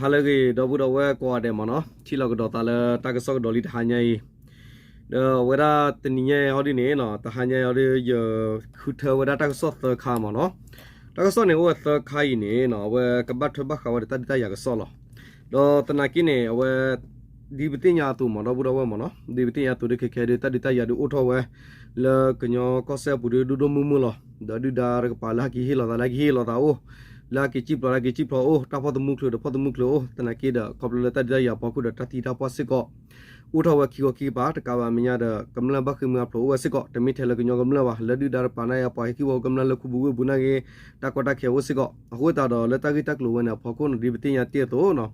ဟါလၢအဂ့ၤ ဒီပုၢ်ဒီဝဲၢ်ကိးဂၤဒဲးမ့ၢ်နီၤ, ထံၣ်လိာ်ကဒီးသးလၢတၢ်ကစီၣ်ကဒီးလံတဟါညါအံၤ, ဒီးအဝဲဒၣ်တနံၤညါအံၤဟီဒ်န့ၣ်နီၤ, တဟါညါအံၤဟီဒ် ယဃုထၢဝဲဒၣ်တၢ်ကစီၣ်သၢခါမ့ၢ်နီၤ. တၢ်ကစီၣ်န့ၣ်အိၣ်ဝဲသၢခါအံၤန့ၣ်နီၤ, အဝဲကဘၣ်ထွဲဘၣ်ဃးဝဲဒီးတၢ်ဒုးတၢ်ယၤကစီၣ်လီၤ. ဒီးသနာ်က့န့ၣ် အဝဲ ဒ်ပသ့ၣ်ညါအသိးမ့ၢ် ဒီပုၢ်ဒီဝဲၢ်မ့ၢ်နီၤ, ဒ်ပသ့ၣ်ညါအသိးဒ်ခဲခဲဒ်တၢ်ဒုးတၢ်ယၤဒ်အိၣ်ထီၣ်ဝဲ လၢကညီကီၢ်စဲၣ်အပူၤဒ်ဒိၣ်ဒိၣ်မုၢ်မုၢ်လီၤ. ဒီးဒုၣ်ဒါတကပၤလၢဟဲက့ၤဟ့ၣ်လီၤသး လၢဟဲက့ၤဟ့ၣ်လီၤသးအိၣ်, လၢဟဲက့ၤစံၣ်ဖျိး လၢဟဲက့ၤစံၣ်ဖျိးအိၣ်, တၢ်ဖီၣ်သမူချုးဒီးဖီၣ်သမူချုးအိၣ်, သနာ်က့ဒီး ခီဖျိလၢတၢ်ဒုးတၢ်ယၤအဖီခိၣ်ဒီးတၢ်သံတၢ်ပှၢ်စ့ၢ်ကီး အိၣ်ထီၣ်ဝဲခံခီခံကပၤ, တကးဘၣ်မဲာ်ညါဒီး ကမျၢၢ်ဘၣ်ဃ့ၢ်မှံဟးဖျိးအိၣ်ဝဲစ့ၢ်ကီး, တမ့ၢ်ထဲလၢကညီကမျၢၢ်ဘၣ်, လၢဒုၣ်ဒါတကပၤန့ၣ်အပှၤဟဲက့ၤဝဲကမျၢၢ်လၢခူပူၤဝ့ၢ်ပူၤန့ၣ်ဂ့ၤ, တၢ်ကီတၢ်ခဲအိၣ်စ့ၢ်ကီး. အဃိသတးဒီးလၢတၢ်ဂ့ၢ်တၢ်ကျိၤဝဲန့ၣ်အဖီခိၣ်န့ၣ် ဒ်ပသ့ၣ်ညါတ့ၢ်အသိးနီၤ,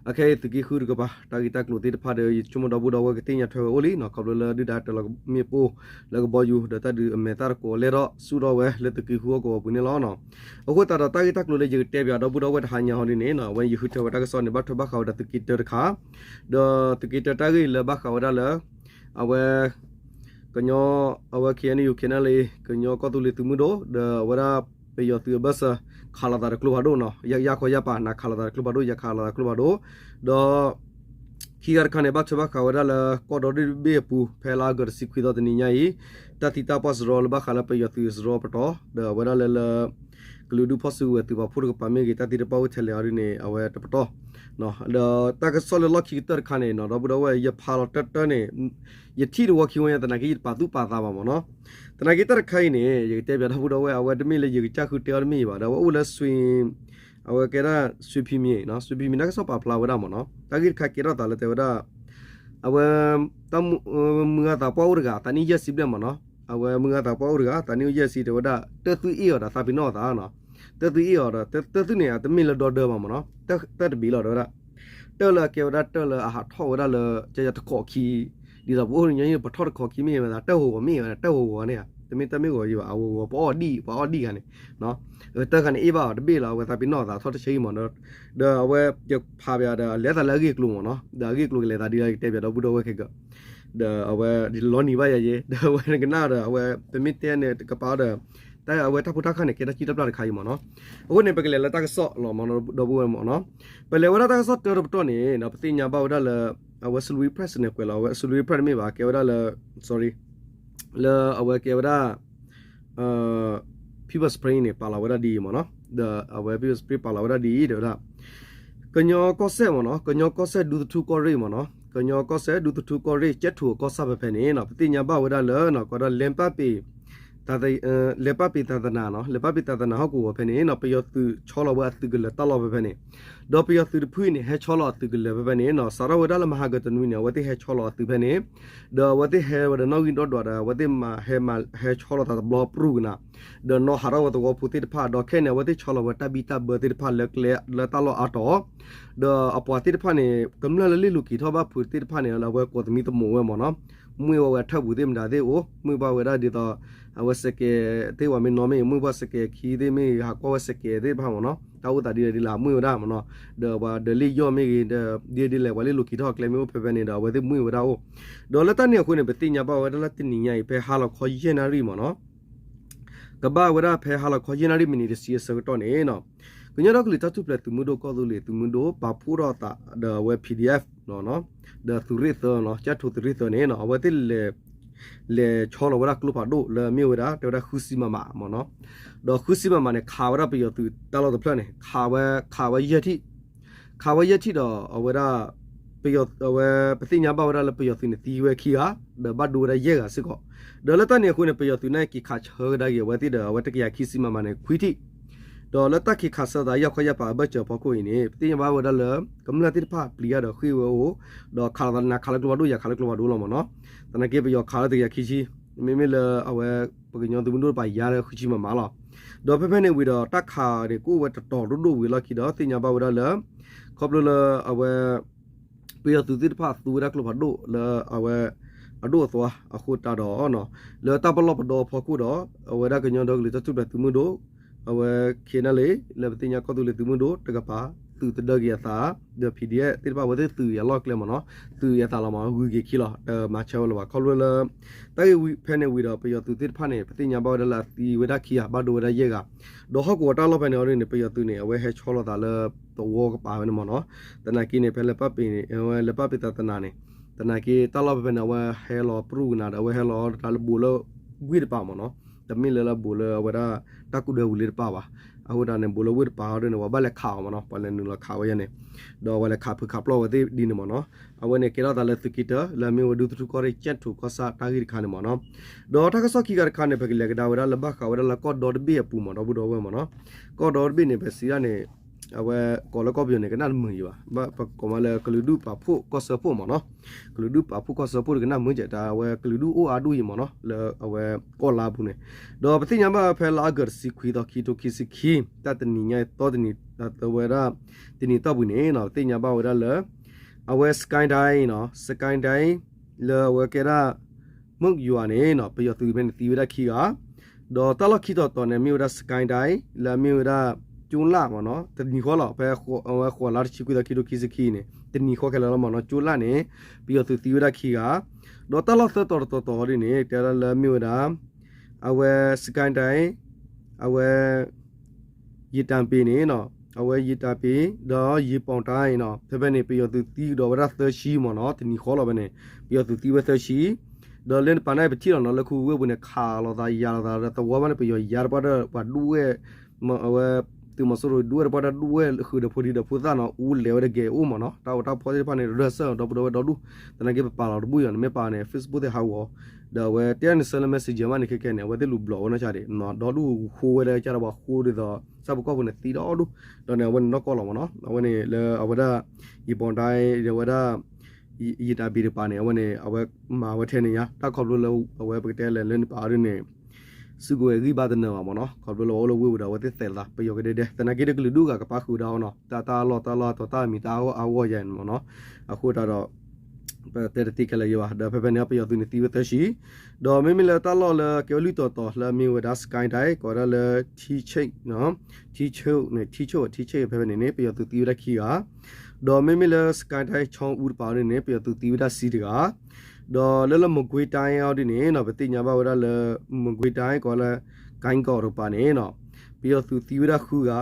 အခဲအံၤသုးက့ဃုတကပၤ တၢ်ဂ့ၢ်တၢ်ကျိၤသ့ၣ်တဖၣ်ဒီး ယဆိကမိၣ်ဒီပုၢ်ဒီဝဲၢ်ကသ့ၣ်ညါထွဲဝဲအိၣ်လံနီၤ, ခီဖျိလၢဒုၣ်ဒါတၢ်လီၤမ့ၣ်ပိၢ်လၢကဘီယူၤ ဒီးတၢ်ဒုးအမဲာ်သၣ်တကိးလဲၢ်ထီၣ်ဆူၣ်ထီၣ်ဝဲလၢသုးက့ဃုဟီၣ်ကဝီၤပူၤန့ၣ်လီၤ. အဃိသတးဒီးတၢ်ဂ့ၢ်တၢ်ကျိၤလၢယကတဲပၠးဒီပုၢ်ဒီဝဲၢ်တဟါညါဟီဒ်န့ၣ်နီၤ, အဝဲယဃုထၢဝဲတၢ်ကစီၣ်န့ၣ် ဘၣ်ထွဲဘၣ်ဃးဝဲဒီးသုးက့တၢတခါ, ဒီးသုးက့တၢတၢ်ဂ့ၢ်လၢဘၣ်ဃးဝဲဒၣ်လၢ အဝဲ ကညီ အဝဲ ခ့ၣ်အဲၣ်ယူၣ် ခ့ၣ်အဲၣ်ယူၣ် ကညီကီၢ်သူလ့ၤသုးမုၢ်ဒိၣ် ဒီးအဝဲဒၣ်ပယီၤသုးအဘၢၣ်စၢၤ ခးလိာ်သးဒီးကျိဖးဒိၣ်နီၤ, ယၢ်ခီယၢ်ပာ် နၤခးလိာ်သးဒီးကျိဖးဒိၣ် ယၤခးလိာ်သးကျိဖးဒိၣ်, ဒီး ခံဂၤတခါန့ၣ် ဘၣ်ထွဲဘၣ်ဃးဝဲဒၣ်လၢ ကီၢ်ဒီဘ့ၣ်အပူၤ ဖဲလါအီကူးတဆံခွံသီတနံၤညါအံၤ တၢ်သံတၢ်ပှၢ်စရီလၢဘၣ်ဃးလၢပယီၤသုးစရီပတီၢ် ဒီးအဝဲဒၣ်လၢလၢ ကလုာ်ဒူၣ်ဖီၣ်စုကဝဲၤသုးပာ်ဖှိၣ်တကပၤမ့ၢ်ဂ့ၤ တၢ်သံတၢ်ပှၢ်အိၣ်ထဲလဲၣ်အီၤဒ်န့ၣ် အဝဲတပတီၢ် ဒီးတၢ်ကစီၣ်လၢလီၢ်ခံကတၢၢ်တခါန့ၣ်နီၤ ဒီပုၢ်ဒီဝဲၢ် ယဖးလီၤတၢၢ်တၢၢ်န့ၣ် ယထံၣ်တဝီခံဝဲ သနာ်က့ယတပာ်သူၣ်ပာ်သးဘၣ်မ့ၢ်နီၤ. သနာ်က့တၢ်တခါအံၤန့ၣ် ယကတဲပၠးဒီပုၢ်ဒီဝဲၢ် အဝဲတမ့ၢ်လၢယကစၢ်ဃုတဲအီၤတမ့ၢ်ဘၣ် ဒီးအဝဲအိၣ်လၢ အဝဲကဲဒၣ် ဆွေဖီမြေ နီၤ, ဆွေဖီမြေ တၢ်ကစီၣ်ပာ်ဖျါဝဲဒၣ်မ့ၢ်နီၤ, တၢ်ဂ့ၢ်တခါကဲထီၣ်သးလၢတဲဝဲဒၣ် အဝဲ တၢ်မုၢ်ဂၤသးပှၢ်အိၣ်တဂၤ သးနံၣ်ယဲၢ်ဆံဘျဲၣ်မ့ၢ်နီၤ, အဝဲမုၢ်ဂၤသးပှၢ်အိၣ်တဂၤ သးနံၣ်ယဲၢ်ဆံ တဲဝဲဒၣ် တၢၢ်သွံၣ်အ့ၣ်အီၤဒီးသးပ့ၤနီၣ်အသးနီၤ, တၢၢ်သွံၣ်အ့ၣ်အီၤဒီး တၢၢ်သွံၣ်န့ၣ် အတမ့ၢ်လၢဒီဒၢဘၣ်မ့ၢ်နီၤ, တၢၢ်တဘ့ၣ်လီၤတဲဝဲဒၣ်, တၢၢ်လၢအကဲဝဲဒၣ်တၢၢ်လၢအဟးထီၣ်ဝဲဒၣ်လၢ ကဲယတခီၣ်ခံ ဒ်သိးပအိၣ်ညီနုၢ် ပထီၣ်တခီၣ်ခံမ့ၢ်ဝဲဒၣ် တၢၢ်ဂီၤဂီၤမ့ၢ်ဝဲဒၣ် တၢၢ်ဂီၤဂီၤန့ၣ် တမ့ၢ်တၢ်မ့ၢ်ဂီၤယံၤဘၣ် အဂီၤဂီၤ ပအီၣ်ဒံၣ် ပှၤအီၣ်ဒံၣ်ဂၤန့ၣ်, တၢၢ်ခါန့ၣ်အ့ၣ်ဘၣ်အီၤတဘ့ၣ်လီၤ အဝဲသးပ့ၤနီၣ်အသးထီၣ်တဆၢအံၤမ့ၢ်နီၤ, ဒီးအဝဲယဖးပၠးဒီး အလဲၤသးလၢအဂ့ၢ်အကျိၤမ့ၢ်နီၤ, ဒီးအဂ့ၢ်အကျိၤကလဲၤသးဒ်လဲၣ် ယကတဲပၠးဒီပုၢ်ဒီဝဲၢ်ခဲကၢ်, ဒီးအဝဲလီၤနံၤဘၣ်ယၤယဲ ဒီးအဝဲနကနၣ်ဒီး အဝဲပမ့ၢ်တဲန့ၣ်တကပၤဒီး တၢ်အဝဲတၢ်ဖိတၢ်ခါန့ၣ် ကဲတၢ်စံၣ်တၢ်ပျၢ်တခါအံၤမ့ၢ်နီၤ, အဃိန့ၣ် ပကလဲၤလၢတၢ်ကစီၣ်လီၤမ့ၢ်နီၤ ဒီပုၢ်ဝဲၢ်မ့ၢ်နီၤ, ပလဲၤဝဲဒၣ်တၢ်ကစီၣ်တၢတပတီၢ်န့ၣ် ပသ့ၣ်ညါဘၣ်ဝဲဒၣ်လၢ အဝဲ Salween Press န့ၣ် ကွဲးလီၤ အဝဲ Salween Press တမ့ၢ်ဘၣ် ကဲဝဲဒၣ်လၢ sorry လၢအဝဲကဲဝဲဒၣ် People's Spring န့ၣ် ပာ်လီၤဝဲဒၣ်ဒ်အံၤမ့ၢ်နီၤ, ဒီးအဝဲ People's Spring ပာ်လီၤဝဲဒၣ်ဒ်အံၤ တဲဝဲဒၣ် ကညီကီၢ်စဲၣ်မ့ၢ်နီၤ, ကညီကီၢ်စဲၣ်ဒူသထူကီၢ်ရ့ၣ်မ့ၢ်နီၤ, ကညီကီၢ်စဲၣ်ဒူသထူကီၢ်ရ့ၣ် ကဲထူၣ်အကီၢ်ဆၣ်ဖဲဖဲန့ၣ်နီၤ, ပသ့ၣ်ညါဘၣ်ဝဲဒၣ်လၢ ကီးဒၣ် လဲၤပာ်ပ့ၤ လဲၤပာ်ပ့ၤသးသနၤနီၤ, လဲၤပာ်ပ့ၤသးသနၤဟီၣ်ကဝီၤဖဲန့ၣ်နီၤ, ပယီၤသုးဆီလီၤဝဲအသုးကလၢၤတၢ်လီၢ်ဖဲဖဲန့ၣ်, ဒီးပယီၤသုးတဖုအံၤန့ၣ် ဟဲဆီလီၤအသုးကလၢၤဖဲဖဲန့ၣ်နီၤ, စးထီၣ်ဝဲဒၣ်လၢမဟါကတနွံန့ၣ် အဝဲသ့ၣ်ဟဲဆီလီၤအသုးဖဲန့ၣ် ဒီးအဝဲသ့ၣ်ဟဲဝဲဒီးနီၣ်ဂံၢ်ဒီဒွးဒီး အဝဲသ့ၣ်မၤဟဲမၤဟဲဆီလီၤသးတဘျီပြူၢ်ကနၤ, ဒီးနီၣ်ဟးထီၣ်ဝဲသဝီဖိသ့ၣ်တဖၣ်, ဒီးခဲအံၤန့ၣ် အဝဲသ့ၣ်ဆီလီၤဝဲတၢ်ဘံၣ်တၢ်ဘၢသ့ၣ်တဖၣ်လၢကျဲလၢတၢ်လီၢ်အါတီၤ, ဒီးအပှၤသ့ၣ်တဖၣ်န့ၣ် ကမျၢၢ်လၢလ့ၣ်လိၤက့ၤထီၣ်ဘၣ်ဖုးသ့ၣ်တဖၣ်န့ၣ် လၢအဝဲကိးသမံသမိးဝဲမ့ၢ်နီၤ, မွ့ၢ်ဝဲဝဲထၢၣ်ပူၤသ့ၣ်မတၤသ့ၣ်အိၣ်, မွ့ၢ်ဘၣ်ဝဲဒၣ်ဒ်သိး အဝဲစဲးကဲးသ့ၣ်ဝဲမ့ၢ်နီၤမ့ၢ် မွ့ၢ်ဘၣ်စဲးကဲးခံသ့ၣ်မ့ၢ် ဟးကွၢ်ဝဲစဲးကဲးသ့ၣ်တဖၣ်မ့ၢ်နီၤ, တၢ်အိၣ်သးဒ်လဲၣ်ဒ်လဲၣ် မွ့ၢ်ဝဲဒၣ်မ့ၢ်နီၤ, ဒီးပှၤဒၢးလ့ၣ်ယီၢ်မ့ၢ်ဂ့ၤ ဒီးဒ်လဲၣ်ဒ်လဲၣ် ပှၤလ့ၣ်လိၤက့ၤထီၣ်ကျဲမ့ၢ်အိၣ်ဖဲဖဲန့ၣ်ဒီး အဝဲသ့ၣ်မွ့ၢ်ဝဲဒၣ်အိၣ်, ဒီးလၢတၢ်န့ၣ်အဃိန့ၣ် ပသ့ၣ်ညါဘၣ်ဝဲဒၣ်လၢတနံၤညါအံၤ ဖဲဟါလီၤခီယဲၢ်နၣ်ရံၣ်မ့ၢ်နီၤ ကဘၣ်ဝဲဒၣ်ဖဲဟါလီၤခီယဲၢ်နၣ်ရံၣ်မံးနံးတဆံအဆၢကတီၢ်န့ၣ်နီၤ, ကညီဒီကလုာ်တၢ်ထူၣ်ဖျဲးသုးမုၢ်ဒိၣ် ကီၢ်သူလ့ၤသုးမုၢ်ဒိၣ် ပာ်ဖှိၣ်ထီၣ်သးဒီးအဝဲ P D F ဒီးသုးရ့ၣ်သၢနီၤ, ကၠဲၣ်ထိၣ်သုးရ့ၣ်သၢန့ၣ်နီၤ, အဝဲသ့ၣ်လဲၤ လဲၤဆီလီၤဝဲဒၣ်ကျိဖးဒိၣ်လၢမ့ၢ်ဝဲဒၣ် တဲဝဲဒၣ်ဃုဆံမမနီၤ, ဒီးဃုဆံမမန့ၣ် ခးဝဲဒၣ်ပယီၤသုးတၢ်လီၢ်တဖျၢၣ်န့ၣ် ခးဝဲ ခးဝဲယဲၢ်ထံၣ် ခးဝဲယဲၢ်ထံၣ်ဒီး အဝဲဒၣ် ပယီၤ အဝဲ ပသ့ၣ်ညါဘၣ်ဝဲဒၣ်လၢပယီၤသုးန့ၣ်သံဝဲခံဂၤ, ဒီးဘၣ်ဒိဝဲဒၣ်ယဲၢ်ဂၤစ့ၢ်ကီး, ဒီးလၢတၢ်န့ၣ်အဃိန့ၣ် ပယီၤသုးန့ၣ်က့ၤခးဆၢကဒါက့ၤအဝဲသ့ၣ်ဒီး အဝဲတကယၤခံဆံမမန့ၣ် ခွံထံၣ်, ဒီးလၢတၢ်က့ၤခးဆၢသးယၢ်ခီယၢ်ပၤအဘၢၣ်စၢၤအဖီခိၣ်အံၤန့ၣ် ပသ့ၣ်ညါဘၣ်ဝဲဒၣ်လၢ ကမျၢၢ်သ့ၣ်တဖၣ်ပျံၤတၢ်ဒီးဃ့ၢ်ဝဲအိၣ်, ဒီးခးလိာ်သးနၤခးလၢကျိဖးဒိၣ် ယၤခးလၢကျိဖးဒိၣ်လီၤမ့ၢ်နီၤ, သနာ်က့ပယီၤခးလၢတကယၤခံဆံ, မ့မ့ၢ်လၢအဝဲ ပကညီသုးမုၢ်ဒိၣ်တပၤယါလၢဃုဆံမမလီၤ, ဒီးဖဲဖဲန့ၣ်ဝံၤဒီး တၢ်ခးန့ၣ်ကအိၣ်ဝဲတတီၤဒိၣ်ဒိၣ်ဝံၤလီၢ်ခံဒီး သ့ၣ်ညါဘၣ်ဝဲဒၣ်လၢ ခီဖျိလၢအဝဲ ပယီၤသုးသ့ၣ်တဖၣ်သူဝဲဒၣ်ကျိဖးဒိၣ်လၢအဝဲ အဒိၣ်အသွါအဃိတးဒီး လၢတၢ်ပလီၢ်ပဒီအဖီခိၣ်ဒီး အဝဲဒၣ်ကညီဒီကလုာ်တၢ်ထူၣ်ဖျဲးသုးမုၢ်ဒိၣ် အဝဲ ခဲနၣ်လံ လၢပသ့ၣ်ညါကီၢ်သူလ့ၤသုးမုၢ်ဒိၣ်တကပၤ အဝဲသ့ၣ်သုးသဒၢက့ၤအသး ဒီး PDF သ့ၣ်တဖၣ် အဝဲသ့ၣ်သုးအလီၢ်ကျဲမ့ၢ်နီၤ, သုးအသးလီၤမ့ၢ် ဂုၤက့ၤခံလီၤ တမၤဆၢဝဲလၢၤဘၣ် ခီဖျိလၢ တၢ်ဂ့ၢ်ဝံၤဖဲန့ၣ်ဝံၤဒီး ပယီၤသုးသ့ၣ်တဖၣ်န့ၣ် ပသ့ၣ်ညါဘၣ်ဝဲဒၣ်လၢအသံဝဲဒၣ်ခံဂၤ ဘၣ်ဒိဝဲဒၣ်ယဲၢ်ဂၤ, ဒီးဟီၣ်ကဝီၤတၢ်လီၢ်ဖဲန့ၣ်အီၤဒ်န့ၣ် ပယီၤသုးန့ၣ် အဝဲဟဲဆီလီၤသးလၢသဝီကပၤဖဲန့ၣ်မ့ၢ်နီၤ, သနာ်က့န့ၣ် ဖဲလဲၤပာ်ပ့ၤန့ၣ် အဝဲလဲၤပာ်ပ့ၤသးသနာ်န့ၣ်, သနာ်က့တၢ်လီၢ်ဖဲဖဲန့ၣ် အဝဲဟဲလီၤပြူၢ်ကနၤဒီး အဝဲဟဲလီၤတၢ်လၢဘူးလၢဝ့ၢ်တပၤမ့ၢ်နီၤ, တမ့ၢ်လၢလၢဘူးလၢအဝဲဒၣ် တၢ်ကူၣ်ဒၢဝံၤလၢတပၤဘၣ်, အဃိသတးန့ၣ် ဘူးလၢဝ့ၢ်တပၤအီၤဒ်န့ၣ် ပှၤဘၣ်လဲၤခးအီၤမ့ၢ်နီၤ, ပှၤလဲၤနုာ်လီၤခးဝဲယဲန့ၣ်, ဒီးပှၤလဲၤခးဖုးခးပျီၢ်ဝဲသ့ၣ်ဒ်န့ၣ်မ့ၢ်နီၤ, အဝဲန့ၣ်ကဲထီၣ်သးလၢသုးက့တၢ လၢအမ့ၢ်ဝဲဒူသထူၣ်ကီၢ်ရ့ၣ် ကၠဲၣ်ထူးကီၢ်ဆၣ်တၢ်ဂ့ၢ်တခါန့ၣ်မ့ၢ်နီၤ, ဒီးတၢ်ကစီၣ်ခံခါတခါန့ၣ် ပကလဲၤကဒါဝဲဒၣ်လၢဘၣ်ဃးဝဲဒၣ်လၢကီၢ်ဒီတဘ့ၣ်အပူၤမ့ၢ် ဒီပုၢ်ဒီဝဲၢ်မ့ၢ်နီၤ, ကီၢ်ဒီတဘ့ၣ်န့ၣ် ပစံးဒၣ်န့ၣ် အဝဲကိးလၢကီၢ်ပယီၤန့ၣ် ကနၣ်တမုာ်ယံၤဘၣ်, ပကိးမးလၢကလုာ်ဒူၣ်ပာ်ဖှိၣ်ကီၢ်စၢဖှိၣ်မ့ၢ်နီၤ, ကလုာ်ဒူၣ်ပာ်ဖှိၣ်ကီၢ်စၢဖှိၣ်တကနၣ်မုာ်ကဲး တၢ်အဝဲကလုာ်ဒူၣ်အိၣ်အါဒူၣ်အံၤမ့ၢ်နီၤ လၢအဝဲကီၢ်လါအပူၤန့ၣ်, ဒီးပသ့ၣ်ညါဘၣ်ဖဲလါအီကူးတဆံခွံသီ ခံထိခံဆံခံ တၢ်တနံၤညါအံၤသီတနံၤ အဝဲဒၣ် တနံၤသီပူၤန့ၣ်နီၤ ပသ့ၣ်ညါဘၣ်ဝဲဒၣ်လၢ အဝဲ စကဲဒဲ နီၤ စကဲဒဲ လၢအဝဲကဲဒၣ် မုၢ်ယွၤန့ၣ်နီၤ ပယီၤသုးဖဲန့ၣ်သံဝဲဒၣ်ခံဂၤ, ဒီးတၢ်လီၢ်ခံတီၤတီၤန့ၣ် မ့ၢ်ဝဲဒၣ် စကဲဒဲ လၢအမ့ၢ်ဝဲဒၣ် ကၠိလၣ်မ့ၢ်နီၤ တနံၤဃီလီၤ ဖဲအဝဲဃိးလါတဆံခွံသီ ခံထိခံဆံခံန့ၣ် တနံၤဃီခဲလၢာ်လီၤမ့ၢ်နီၤ ကၠိလၣ်န့ၣ် ပယီၤသုးသံဝဲဒၣ်ခံဂၤ, ဒီးတၢ်လီၢ်သၢတီၤတတီၤတီၤဒ်န့ၣ် တဲဒၣ်လၢမ့ၢ်ဝဲဒၣ် အဝဲ စကဲဒဲ အဝဲ ယတၢ်ပ့ၤန့ၣ်နီၤ အဝဲယတၢ်ပ့ၤ ဒီးယပီၣ်တၢ်နီၤ ဖဲဖဲန့ၣ် ပယီၤသုးသံကဒီးဝဲဒၣ်သၢဆံမ့ၢ်နီၤ တနံၤဃီလီၤဖဲန့ၣ် ပယီၤသုးသံဝဲသၢဆံ, ဒီးလၢနပာ်န့ၣ် ပထံၣ်လီၤနီၤ လၢခူဝ့ၢ်ပူၤန့ၣ် ခးလိာ်သး ယၤလိာ်သး ဒီးသဝီဘၣ်န့ၣ် ပယီၤယၤတပှၢ်ဒီး ပှၤဒူၣ်ဝဲၢ် အဝဲ သုးမီၤစိရိၤဒူၣ်ဝဲၢ်တပှၢ်တၢ်ဒူၣ်ဝဲၢ်ဃုာ်ဒီးဖိဒံဒီးဖိသၣ်နီၤ အူလဲၤဝဲတဂ့ၤအိၣ်မ့ၢ်နီၤ တၢ်အိၣ်တၢ်ဖီၣ်သ့ၣ်တဖၣ်န့ၣ် ရၢၢ်စၢၢ်ဒီပုၢ်ဒီဝဲၢ်ဒီဒူၣ်, သနာ်က့ ပပာ်လီၤတဘူၣ်ယၤန့ၣ် မ့ၢ်ပာ်န့ၣ် Facebook သ့ၣ်ဟးဂီၤ, ဒီးအဝဲတဲန့ၣ်ဆၢလၢ Messenger မးန့ၣ် ခဲကဲန့ၣ် အဝဲသ့ၣ်လူၤဘျီၣ်ဝဲနီၢ်ဆါဒံး ဒီဒူၣ်ဃိဝဲလၢကၢ်ဒီးပှၤဃိဒ်သိး ဆၣ်ဖိကီၢ်ဖိန့ၣ်သံဒီဒူၣ်, ဒီးန့ၣ် အဝဲန့ၣ်နီၢ်ကီၢ်လီၤမ့ၢ်နီၤ အဝဲန့ၣ်လၢအဝဲဒၣ် ယပီၣ်တၢ် ဒီးအဝဲဒၣ် ယတၢ်ပ့ၤတပၤန့ၣ် အဝဲန့ၣ် အဝဲမၤဝဲထဲန့ၣ်ညါ တၢ်ခီဖျိလၢအဝဲပကတဲလဲၣ်လၢနပာ်အီၤဒ်န့ၣ် စုကဝဲၤဂံၢ်ဘါတနၢၤဘၣ်မ့ၢ်နီၤ ခီဖျိလၢပှၤအိၣ်လၢဝ့ၢ်ပူၤဒီး အဝဲသ့ၣ်သဲးလီၤသး ပယီၤကဒဲဒဲ သနာ်က့ဒီးကလုာ်ဒူၣ်ဂၤကပာ်ဃုာ်ဝဲဒၣ်အီၤနီၤ တၢ်တၢ်အလီၢ်တၢ်လီၢ်အတီၤတၢ်အမံၤတၢ်အါဂီၢ်ယဲၢ်န့ၣ်မ့ၢ်နီၤ အဃိသတးဒီး ပတဲတသ့ခဲလၢာ်ယဲၢ်ဘၣ် ဒီးဖဲဖဲန့ၣ် ပယီၤသုးန့ၣ်သံဝဲသၢဆံ ဒီးမ့မ့ၢ်လၢတၢ်လီၢ်လၢကဲဝဲလွံၢ်တီၤတီၤလၢအမ့ၢ်ဝဲဒၣ် Skydive ကိးဝဲဒၣ်လၢ ထံဆိၣ်န့ၣ် ထံဆိၣ်န့ၣ် ထံဆိၣ် ထံဆိၣ်ဖဲဖဲန့ၣ်န့ၣ် ပယီၤသုးသံဝဲဒၣ်ခံဂၤ ဒီးမ့မ့ၢ်လၢ Skydive ဆီအူတပၤအီၤဒ်န့ၣ် ပယီၤသုးသံဝဲဒၣ်ဆံတဂၤ ဒီးလၢလၢ မကွေးတိုင်း အီၤဒ်န့ၣ်နီၤ ပသ့ၣ်ညါဘၣ်ဝဲဒၣ်လၢ မကွေးတိုင်း ကိးလၢ ကိုင်းကော့ တကပၤန့ၣ်နီၤ ပယီၤသုးသံဝဲဒၣ်ဃုဂၤ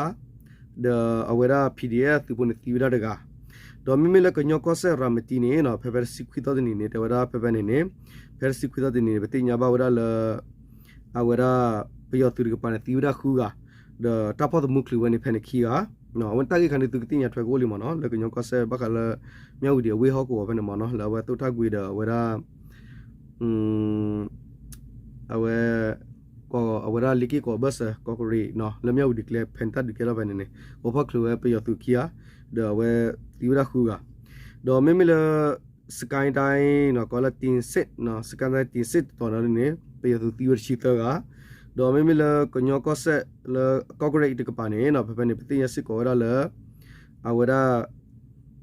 ဒီးအဝဲဒၣ် PDF သုးဖိန့ၣ်သံဝဲဒၣ်တဂၤ ဒီးမ့မ့ၢ်လၢကညီကီၢ်စဲၣ် ရၤမတံန့ၣ်နီၤ ဖဲဖဲတဆံခွံသီတနံၤန့ၣ် တဲဝဲဒၣ်ဖဲဖဲန့ၣ်န့ၣ် ဖဲတဆံခွံသီတနံၤန့ၣ် ပသ့ၣ်ညါဘၣ်ဝဲဒၣ်လၢ အဝဲဒၣ် ပယီၤသုးတကပၤန့ၣ် သံဝဲဒၣ်ဃုဂၤ ဒီးတၢ်ဖီၣ်သမူချုးဝဲန့ၣ်ဖဲန့ၣ်ခံဂၤ အဝဲတၢ်ဂ့ၢ်ခါန့ၣ် သုကသ့ၣ်ညါထွဲကအိၣ်လံမ့ၢ်နီၤ လၢကညီကီၢ်စဲၣ် ဘၣ်ဃးလၢ မၠၣ်ဝတံၤအဝ့ၢ်ဟီၣ်ကဝီၤဖဲန့ၣ်မ့ၢ်နီၤ လၢအဝဲသိၣ်တၢ်ကွံာ်ဒီးအဝဲဒၣ် အဝဲ အဝဲဒၣ်လ့ၢ်က့ၢ်ကီးဘၢၣ်စၢၤ ကီးကရ့းနီၤ လၢမၠၣ်ဝတံၤကျဲ ဖဲန့ၣ်တၢ်ဒုးကဲထီၣ်ဖဲန့ၣ်န့ၣ် ကဖီၣ်ချုးဝဲပယီၤသုးခံဂၤ ဒီးအဝဲသံဝဲဒၣ်ဃုဂၤ ဒီးမ့မ့ၢ်လၢ Skydive နီၤ ကိးလၢ တင်စစ် နီၤ Skydive တင်စစ် တတီၤန့ၣ်န့ၣ် ပယီၤသုးသံဝဲတဆံသၢဂၤ ဒီးမ့မ့ၢ်လၢကညီကီၢ်စဲၣ်လၢကီၢ်ကရ့းတကပၤန့ၣ်နီၤ ဖဲဖဲန့ၣ် ပသ့ၣ်ညါစ့ၢ်ကီးဝဲဒၣ်လၢ အဝဲဒၣ်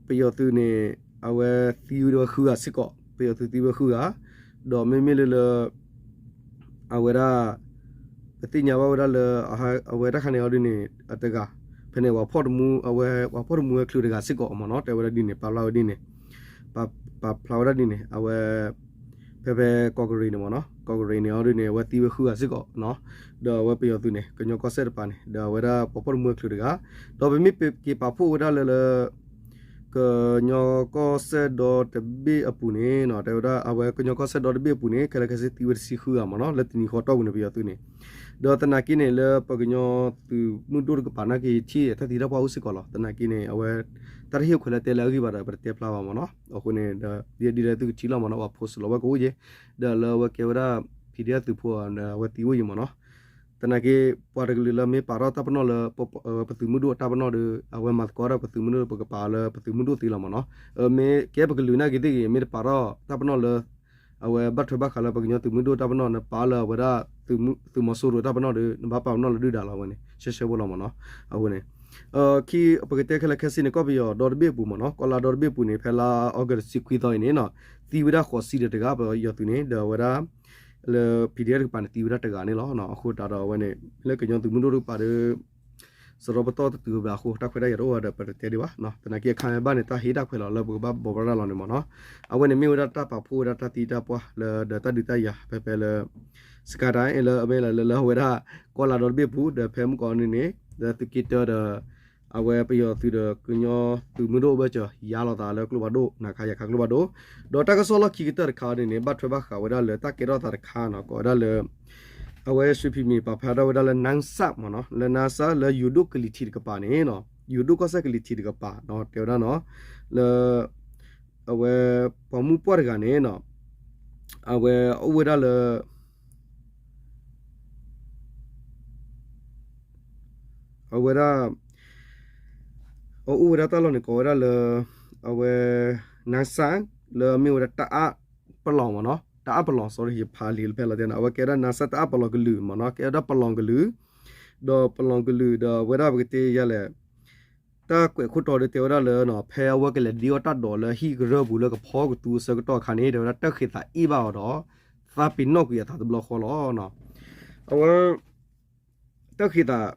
ပယီၤသုးန့ၣ် အဝဲသံဝဲဃုဂၤစ့ၢ်ကီး ပယီၤသုးသံဝဲဃုဂၤ ဒီးမ့မ့ၢ်လၢလၢ အဝဲဒၣ် ပသ့ၣ်ညါဘၣ်ဝဲဒၣ်လၢ အဝဲတၢ်ခါန့ၣ်အီၤဒ်န့ၣ် အတဂၤ ဖဲန့ၣ် ပှၤဖီၣ်တမူ အဝဲ ပှၤဖီၣ်တမူဝဲချုးတဂၤစ့ၢ်ကီးမ့ၢ်နီၤ တဲဝဲဒၣ်ဒ်န့ၣ် ပာ်ဖျါဝဲဒ်န့ၣ် ပာ်ဖျါဝဲဒၣ်ဒ်န့ၣ် အဝဲ ဖဲဖဲကီးကရ့းန့ၣ်မ့ၢ်နီၤ ကီးကရ့းန့ၣ်အီၤဒ်န့ၣ် အဝဲသံဝဲဃုဂၤစ့ၢ်ကီးနီၤ ဒီးအဝဲပယီၤသုးန့ၣ် ကညီကီၢ်စဲၣ်တပၤန့ၣ် ဒီးအဝဲဒၣ်ပှၤဖီၣ်တမူဝဲချုးတဂၤ ဒီးပမ့ၢ်က့ၤပာ်ဖှိၣ်ဝဲဒၣ်လၢလၢ ကညီကီၢ်စဲၣ်ဒီတဘ့ၣ်အပူၤန့ၣ်နီၤ တဲဝဲဒၣ် အဝဲကညီကီၢ်စဲၣ်ဒီတဘ့ၣ်အပူၤန့ၣ် ခဲလၢာ်ခဲဆ့သံဝဲတဆံဃုဂၤမ့ၢ်နီၤ လၢတနံၤဃီတီၢ်ပူၤန့ၣ် ပယီၤသုးန့ၣ် ဒီးသနာ်က့န့ၣ် လၢပကညီသုးမုၢ်ဒိၣ်တကပၤနာ်က့ ယထံၣ်တၢ်သံတၢ်ပှၢ်အိၣ်စ့ၢ်ကီးလီၤ. သနာ်က့န့ၣ် အဝဲ တၢ်တဟ့ၣ်ခွဲးလၢတဲလၢအဂ့ၢ်ဘၣ်ဒီး ပတတဲဖျါဘၣ်မ့ၢ်နီၤ. အဃိန့ၣ်ဒီး ဒ်ဒ်လၢသုကထံၣ်လီၤမ့ၢ်နီၤ ပှၤ post လီၤဝဲကအိၣ်ယဲၢ် ဒီးလၢအဝဲကဲဝဲဒၣ် PDF သုးဖိဒီး အဝဲသံအိၣ်ယဲၢ်မ့ၢ်နီၤ. သနာ်က့ ပှၤတကလုာ်လၢမ့ၢ်ပာ်ထီၣ်တၢ်ပနီၣ်လၢ ပသုးမုၢ်ဒိၣ်အတၢ်ပနီၣ်ဒီး အဝဲမၤသကိးဒီးပသုးမုၢ်ဒိၣ် ပကပာ်လၢပသုးမုၢ်ဒိၣ်သ့လီၤမ့ၢ်နီၤ. မ့ၢ်ကဲပကလုာ်နာ်က့သ့ၣ်ဂ့ၤ မ့ၢ်တပာ်ထီၣ်တၢ်ပနီၣ်လၢ အဝဲဘၣ်ထွဲဘၣ်ဃးလၢပကညီသုးမုၢ်ဒိၣ်တၢ်ပနီၣ် နပာ်လၢအဝဲဒၣ် သုးမီၤစိရိၤတၢ်ပနီၣ်ဒီး နဘၣ်ပာ်ပနီၣ်လၢဒုၣ်ဒါလီၤဝဲန့ၣ် ရှဲရှဲဖိလီၤမ့ၢ်နီၤ. အဃိန့ၣ် ခံ ပကတဲခဲလၢာ်ခဲဆ့န့ၣ် ကီၢ်ပယီၤဒီတဘ့ၣ်အပူၤမ့ၢ်နီၤ ကီၢ်လါဒီတဘ့ၣ်အပူၤန့ၣ် ဖဲလါအီကူးတဆံခွံသီအံၤန့ၣ်နီၤ သံဝဲဒၣ်ဃိးဆံဒီးတဂၤ ပယီၤသုးန့ၣ် ဒီးအဝဲဒၣ် လၢ PDF တကပၤန့ၣ် သံဝဲဒၣ်တဂၤန့ၣ်လီၤ. အဃိသတးဒီးအဝဲန့ၣ် လၢကညီသုးမုၢ်ဒိၣ်တကပၤဒီး စရီပတီၢ်တတုၤဘၣ်အဃိ တၢ်ခွဲးတၢ်ယာ်တအိၣ်ဒီး ပတတဲဒံးဘၣ်. သနာ်က့အခါဘၣ်န့ၣ် တၢ်ဟ့ၣ်တၢ်ခွဲးလီၤလၢပကဘၣ်ဘိးဘၣ်ရၤလီၤန့ၣ်မ့ၢ်နီၤ. အဝဲန့ၣ်မ့ၢ်ဝဲဒၣ်တၢ်ပာ်ဖှိၣ်ဝဲဒၣ်တၢ်သံတၢ်ပှၢ်လၢဒီးတၢ်ဒုးတၢ်ယၤ ဖဲဖဲလၢ စကဲတၢ်လၢအဝဲဒၣ် ကီၢ်လၤဒီတဘ့ၣ်ပူၤ ဒီးဖဲမုၢ်ကီးန့ၣ်န့ၣ် ဒီးသုးက့တၢဒီး အဝဲပယီၤသုးဒီးကညီသုးမုၢ်ဒိၣ်ဘၢၣ်စၢၤ ယါလီၤသးလၢကျိဖးဒိၣ် နခါယၤခါကျိဖးဒိၣ်. ဒီးတၢ်ကစီၣ်လီၢ်ခံကတၢၢ်တခါန့ၣ်န့ၣ် ဘၣ်ထွဲဘၣ်ဃးဝဲဒၣ်လၢတၢ်ကဲထီၣ်သးတခါနီၤ ကိးဝဲဒၣ်လၢ အဝဲရွှေဖီမြေ ပာ်ဖျါထီၣ်ဝဲဒၣ်လၢ နၢစၣ်မ့ၢ်နီၤ လၢ နၢစၣ် လၢယိၤဒိၣ်ကလံၤထံးတကပၤန့ၣ်နီၤ ယိၤဒိၣ်ကီၢ်စဲၣ်ကလံၤထံးတကပၤ တဲဝဲဒၣ်နီၤ လၢ အဝဲပှၤမုၢ်ပှၢ်တဂၤန့ၣ်နီၤ အဝဲအိၣ်ဝဲဒၣ်လၢ အဝဲဒၣ် အအိၣ်ဝဲဒၣ်တၢ်လီၢ်န့ၣ် ကိးဝဲဒၣ်လၢ အဝဲ နၢစၣ် လၢအမ့ၢ်ဝဲဒၣ်တအၣ်ပလီၢ်မ့ၢ်နီၤ တအၣ်ပလီၢ် sorry ယဖးလံာ်လၢဖဲလီၤတဲနီၤ အဝဲကဲဝဲဒၣ်နၢစၣ်တအၣ်ပလီၢ်ကလုာ်မ့ၢ်နီၤ ကဲဝဲဒၣ်ပလီၢ်ကလုာ် ဒီးပလီၢ်ကလုာ်ဒီးအဝဲဒၣ်ပကတဲယၤလဲၣ် တၢ်ကွဲးခိၣ်တီဒီးတဲဝဲဒၣ်လၢ ဖဲအဝဲကလဲၤဒ့အီၣ်တၢ်ဒိးလၢဟံၣ်ကရၢၢ်ပူၤလၢကဖီကသူအဆၢကတီၢ်အခါန့ၣ် တဲဝဲဒၣ်တၢ်ဃ့သးအ့ၣ်ဘၣ်အီၤဒီး သးပ့ၤနီၣ်ကွံာ်အသးတဘျီဃီလီၤ. အဝဲ တၢ်ဃ့သး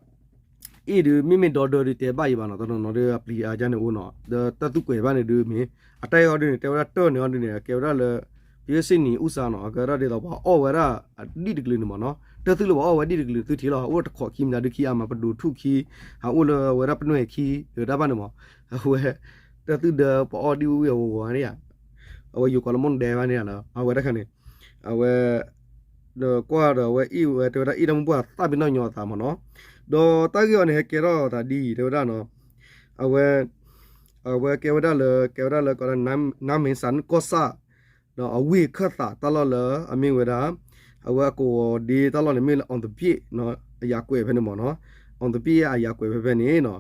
အ့ၣ်ဒုး မ့မ့ၢ်ဒီဒၢဒုးတဲဘၣ်အံၤဘၣ်နီၤ တနီၤနီၤဒုးအပျံၤအါကန့ၣ်အိၣ်နီၤ ဒီးတၢ်သူကွဲးဘၣ်န့ၣ်ဒုးမ့ၢ် အတၢ်အံၤအီၤဒုးန့ၣ် တဲဝဲဒၣ်တၢၢ်န့ၣ်အီၤဒုးန့ၣ် အကဲဝဲဒၣ်လၢ ပယီၤစ့ၣ်နံၤအူစါနီၤ အကဲဝဲဒၣ်ဒ်သိးပှၤအီၣ်ဝဲဒၣ်အဒံၣ်တကလုာ်န့ၣ်မ့ၢ်နီၤ တၢ်သူလၢပှၤအီၣ်ဝဲဒံၣ်တကလုာ်သုထံၣ်လီၤ အအိၣ်တခီးခံမနုၤဒုးခံအါမး ပဒိၣ်ထူၣ်ခံ ဟးအိၣ်လၢဝဲဒၣ်ပနွဲၢ်ခံ ဒုးတၢ်ဘၣ်န့ၣ်မ့ၢ် အဝဲ တၢ်သူဒီးပှၤအီၣ်ဒံၣ်ဝံၤဝံၤအဝဲဝဲန့ၣ် အဝဲယိၤကီးလၢမ့ၢ်ဒဲဘၣ်န့ၣ်လီၤ အဝဲတခါန့ၣ် အဝဲ ဒီးကွၢ်ဒီးအဝဲအ့ၣ်ဝဲတဲဝဲဒၣ်အ့ၣ်တၢ်မုၢ်ပှၢ်သးပ့ၤနီၣ်ညီအသးမ့ၢ်နီၤ ဒီးတၢ်ဂ့ၢ်အီၤန့ၣ် ဟဲကဲထီၣ်သးဒ်အံၤ တဲဝဲဒၣ်နီၤ အဝဲ အဝဲကဲဝဲဒၣ်လၢ ကဲဝဲဒၣ်လၢကီးဒၣ် နါမ့ၢ်စၣ်ကီၢ်ဆၣ် ဒီးအဝ့ၢ်ခၢၣ်သးတၢ်လီၢ်လၢအမ့ၢ်ဝဲဒၣ် အဝဲအကဝီၤဒ့တၢ်လီၢ်န့ၣ်မ့ၢ်လၢ အောင်သပြေ အယၤကွဲးဖဲန့ၣ်မ့ၢ်နီၤ အောင်သပြေ အယၤကွဲးဖဲဖဲန့ၣ်နီၤ